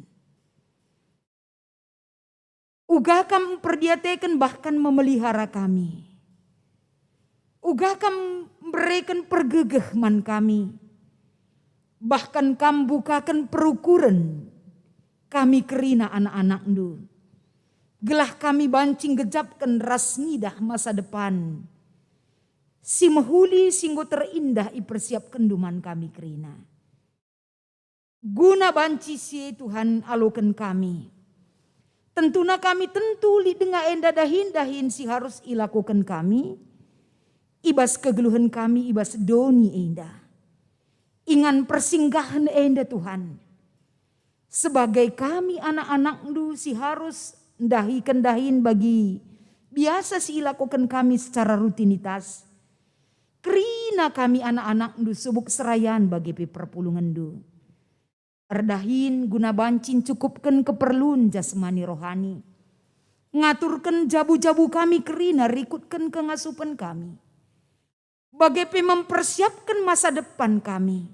Uga Kam mperdiateken bahkan memelihara kami. Uga Kam mbereken pergegeh man kami. Bahkan Kam bukaken perukuren kami kerina anak-anakNdu, gelah kami banci nggejapken ras ngidah masa depan si mehuli si enggo terindah ipersiapkenNdu man kami kerina. Guna banci si e, Tuhan, aloken kami. Tentuna kami tentu lit denga enda dahin-dahin si harus ilakoken kami, i bas kegeluhen kami i bas doni enda. Ingan persinggahen enda, Tuhan, sebagai kami anak-anakNdu si harus ndahiken dahin bagi biasa si ilakoken kami secara rutinitas, kerina kami anak-anakNdu subuk serayan bage pe perpulungenNdu. Erdahin guna banci ncukupken keperlun jasmani rohani, ngaturken jabu-jabu kami kerina rikutken kengasupen kami, bage pe mempersiapken masa depan kami.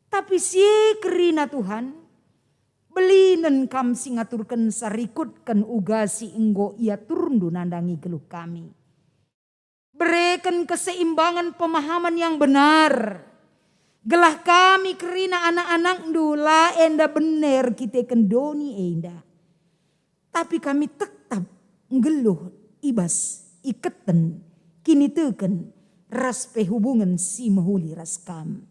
Tapi si e kerina, Tuhan, belinen Kam si ngaturkenca rikutken uga si enggo iaturndu nandangi geluh kami. Bereken keseimbangan pemahaman yang benar, gelah kami kerina anak-anakNdu la enda bene erkiteken doni enda, tapi kami tetap nggeluh i bas iketen, kiniteken, ras pe hubungen si mehuli ras Kam.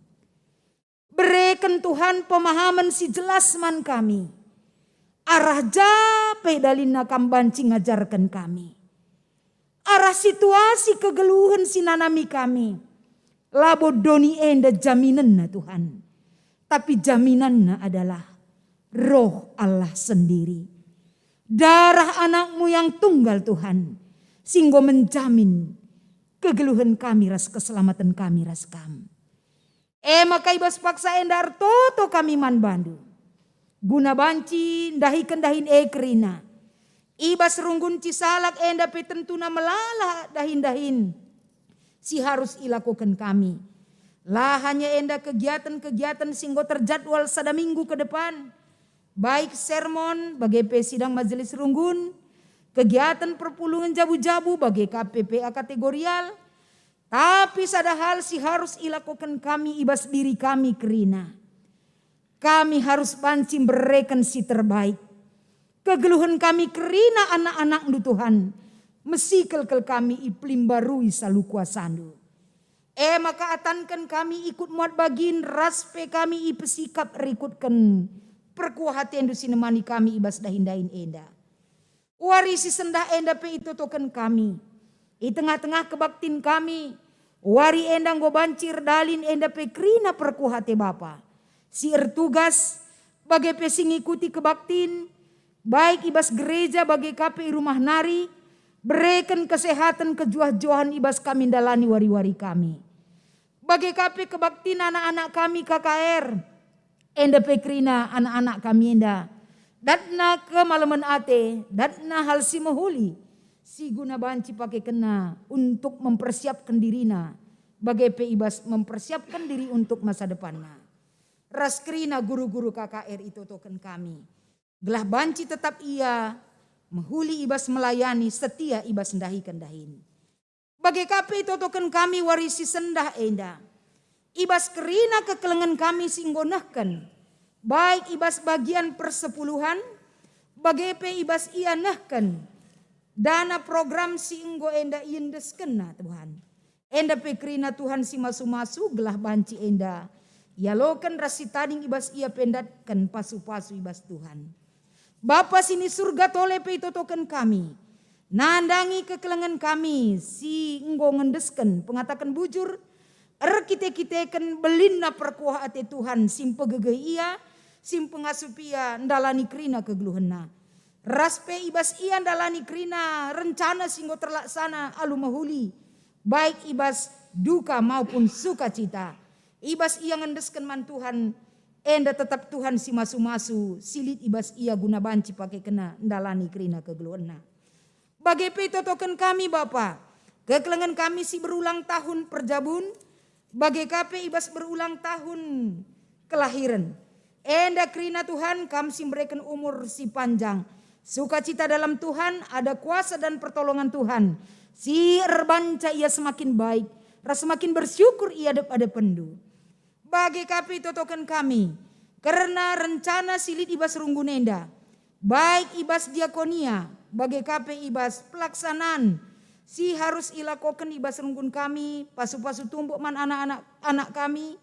Bereken, Tuhan, pemahamen si jelas man kami, arah ja pe dalinna Kam banci ngajarken kami. Arah situasi kegeluhen si nanami kami, labo doni enda jaminenna, Tuhan, tapi jaminanna adalah Roh Allah sendiri. Darah Anak-Mu yang tunggal, Tuhan, si enggo menjamin kegeluhen kami ras keselamatan kami ras Kam. E maka i bas paksa enda ertoto kami man baNdu, guna banci ndahiken dahin e kerina. I bas runggun Cisalak enda pe tentuna melala dahin-dahin si harus ilakoken kami. La hanya enda kegiaten-kegiaten si enggo terjadwal sada minggu ke depan, baik sermon, bage pe sidang majelis runggun, kegiaten perpulungen jabu-jabu, bage ka P P A kategorial, tapi sada hal si harus ilakoken kami i bas diri kami kerina. Kami harus banci mbereken si terbaik. Kegeluhen kami kerina anak-anakNdu, Tuhan, mesikel kal kami ipelimbarui salu kuasaNdu. E maka atanken kami ikut muat bagin ras pe kami ipesikap rikutken perkuah ateNdu si nemani kami i bas dahin-dahin enda. Wari si sendah enda pe itotoken kami. I tengah-tengah kebaktin kami, wari enda enggo banci erdalin enda pe kerina perkuah ate Bapa si ertugas, bage pe si ngikuti kebaktin, baik i bas gereja bage ka pe i rumah nari, bereken kesehaten kejuah-juahen i bas kami ndalani wari-wari kami. Bage ka pe kebaktin anak-anak kami K K R, enda pe kerina anak-anak kami enda, datna kemalemen ate, datna hal si mehuli, si guna banci pakekenna untuk mempersiapken dirina, bage pe i bas mempersiapken diri untuk masa depanna. Ras kerina guru-guru K K R itotoken kami, gelah banci tetap ia mehuli i bas melayani, setia i bas ndahiken dahin. Bage ka pe itotoken kami wari si sendah enda, i bas kerina kekelengen kami si enggo nehken, baik i bas bagian persepuluhan, bage pe i bas ia nehken dana program si enggo enda iendeskenna, Tuhan. Enda pe kerina Tuhan si masu-masu gelah banci enda ialoken ras si tading i bas ia pe ndatken pasu-pasu i bas Tuhan. Bapa si ni Surga, tole pe itotoken kami, nandangi kekelengen kami si enggo ngendesken pengataken bujur, erkite-kiteken belinna perkuah ate Tuhan si mpegegehi ia, si mpengasup ia ndalani kerina kegeluhenna. Ras pe i bas ia ndalani kerina rencana si enggo terlaksana alu mehuli, baik i bas duka maupun sukacita. I bas ia ngendesken man Tuhan, enda tetap Tuhan si masu-masu, si lit i bas ia guna banci pakekenna ndalani kerina kegeluhenna. Bage pe itotoken kami, Bapa, kekelengen kami si berulang tahun perjabun, bage ka pe i bas berulang tahun kelahiren. Enda kerina Tuhan, Kam si mereken umur si panjang, sukacita dalam Tuhan, ada kuasa dan pertolongan Tuhan, si erbanca ia semakin baik, ras semakin bersyukur i adep-adepenNdu. Bage ka pe itotoken kami kerna rencana si lit i bas runggun enda, baik i bas diakonia, bage ka pe i bas pelaksanaan si harus ilakoken i bas runggun kami, pasu-pasu tumbuk man anak-anak, anak kami,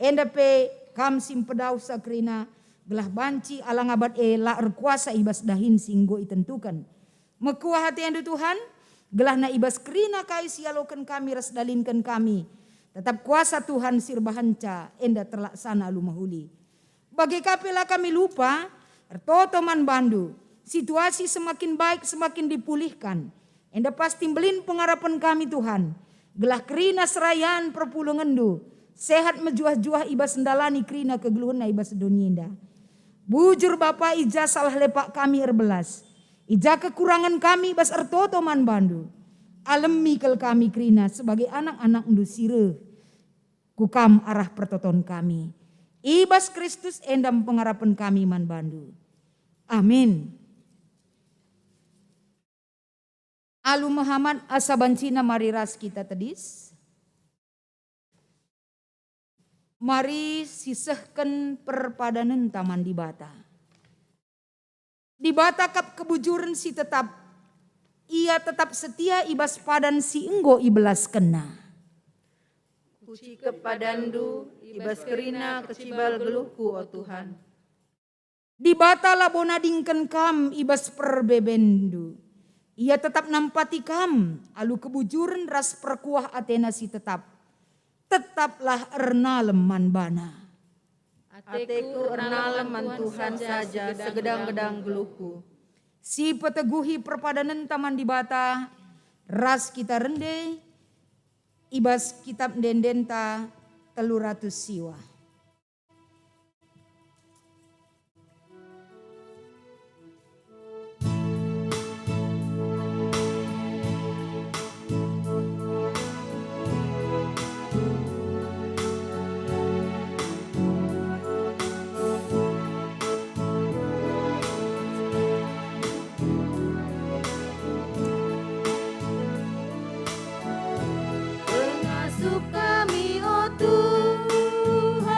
enda pe Kam si mpedauhsa kerina, gelah banci alang abat e la erkuasa i bas dahin si enggo itentuken. Mekuah ateNdu, Tuhan, gelahna i bas kerina kai si ialoken kami ras dalinken kami, tetap kuasa Tuhan si erbahanca enda terlaksana alu mehuli. Bage ka pe la kami lupa ertoto man bandu, situasi semakin baik semakin dipulihkan, enda pasti mbelin pengarapen kami, Tuhan, gelah kerina serayan perpulungenndu sehat mejuah-juah i bas ndalani kerina kegeluhenna i bas doni enda. Bujur Bapa, i ja salah lepak kami erbelas, i ja kekurangen kami bas ertoto man bandu. Alemi kal kami kerina sebagai anak-anakndu si reh ku Kam arah pertoton kami. I bas Kristus enda pengarapen kami man bandu. Amin. Alu mehamat asa bancina mari ras kita tedis. Mari sisehken perpadanenta man Dibata. Dibata kap kebujuren si tetap, Ia tetap setia i bas padan si enggo ibelaskenNa. Kucikep padanNdu, i bas kerina kecibal geluhku, o Tuhan. Dibata labo nadingken kam i bas perbebenndu. Ia tetap nampati kam alu kebujuren ras perkuah ateNa si tetap. Tetaplah ernalem man baNa. Ateku ernalem man Tuhan saja segedang-gedang geluhku. Si peteguhi perpadanenta man Dibata ras kita rende i bas Kitap Ende-endenta telu ratus siwa. Pengasup kami, o Tuhan.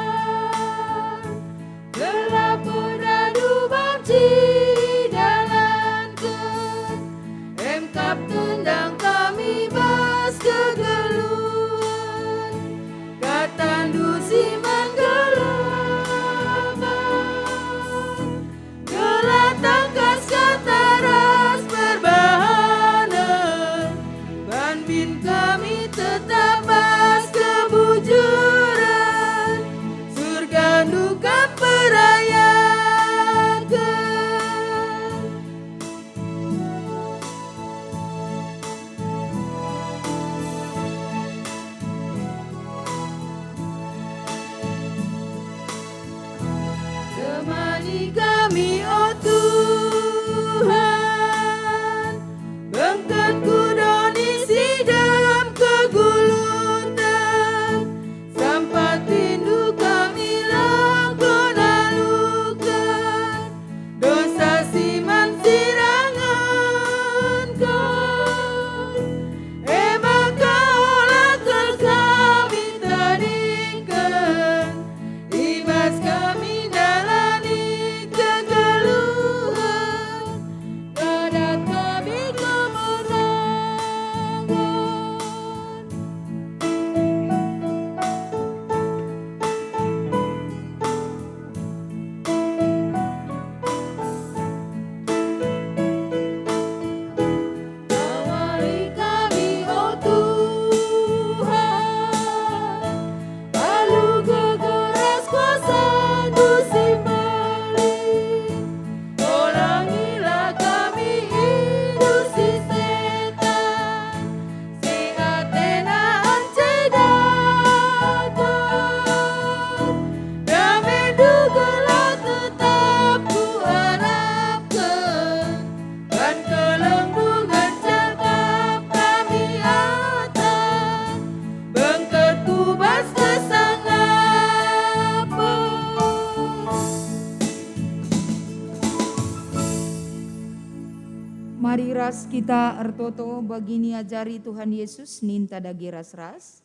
Mari ras kita ertoto bagi niajari Tuhan Yesus ninta dage ras-ras.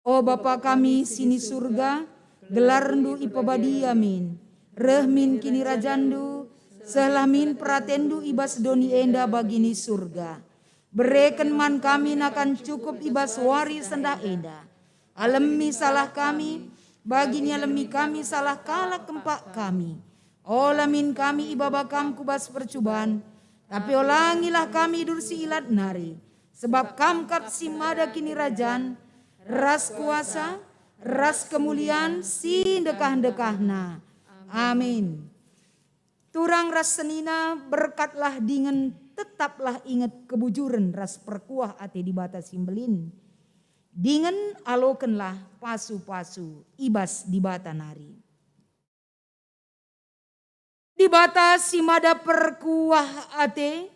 O Bapa kami si ni Surga, gelarNdu ipebadia min, reh min kinirajanNdu, sehlah min peratenNdu i bas doni enda bagi ni Surga. Bereken man kami nakan cukup i bas wari sendah enda. Alemi salah kami, bagi nialemi kami salah kalak kempak kami. Ola min kami ibaba Kam ku bas percuban, tapi olangilah kami idursi ilat nari, sebab Kam kap si mada kinirajan, ras kuasa, ras kemulian si ndekah-ndekahna. Amin. Turang ras senina, berkatlah dingen tetaplah inget kebujuren ras perkuah ate Dibata si mbelin, dingen alokenlah pasu-pasu i bas Dibata nari. Dibata si mada perkuah ate,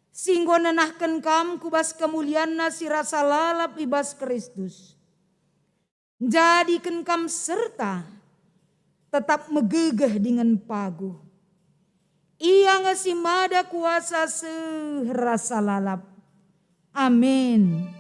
si enggo nenahken kam ku bas kemulianNa si rasa lalap i bas Kristus, njadiken kam serta tetap megegeh dingen paguh. Ia nge si mada kuasa seh rasa lalap. Amin.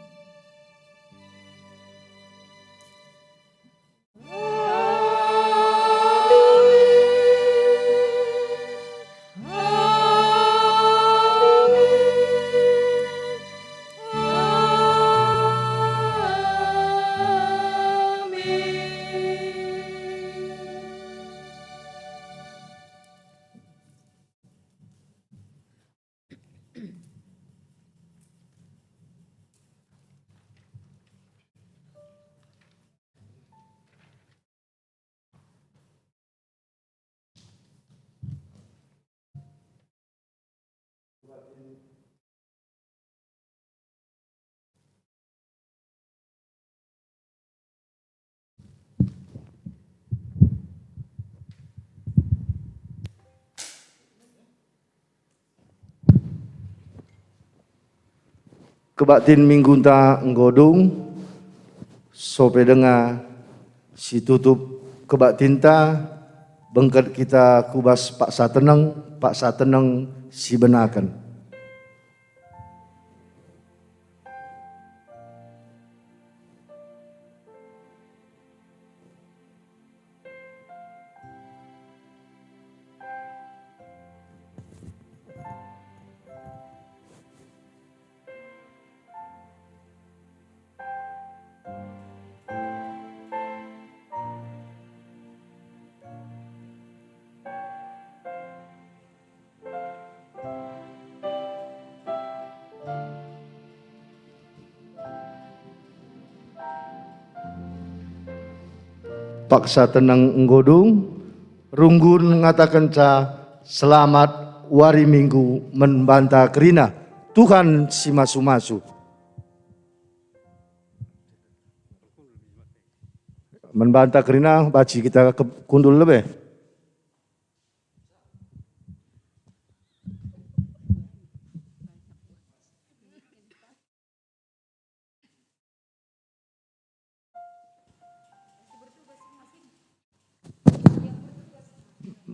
Kebaktin minggunta enggo dung, sope denga si tutup kebaktinta, bengket kita ku bas paksa teneng, paksa teneng si benaken. Paksa teneng enggo dung, runggun ngatakenca, "Selamat wari Minggu man banta kerina, Tuhan si masu-masu." Man banta kerina, banci kita ke-, kundul lebe.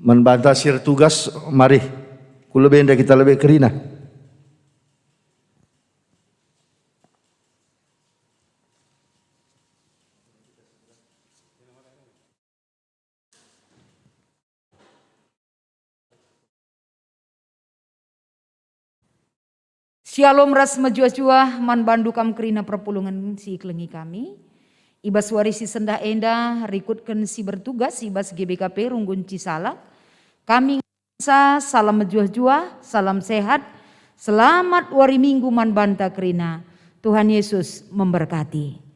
Man banta si ertugas, mari. Ku lebe enda kita lebe kerina. Syalom ras mejuah-juah man bandu kam kerina perpulungen si ikelengi kami. I bas wari si sendah enda, rikutken si bertugas i bas G B K P Runggun Cisalak, kami ngenca salam mejuah-juah, salam sehat, selamat wari Minggu man banta kerina. Tuhan Yesus memberkati.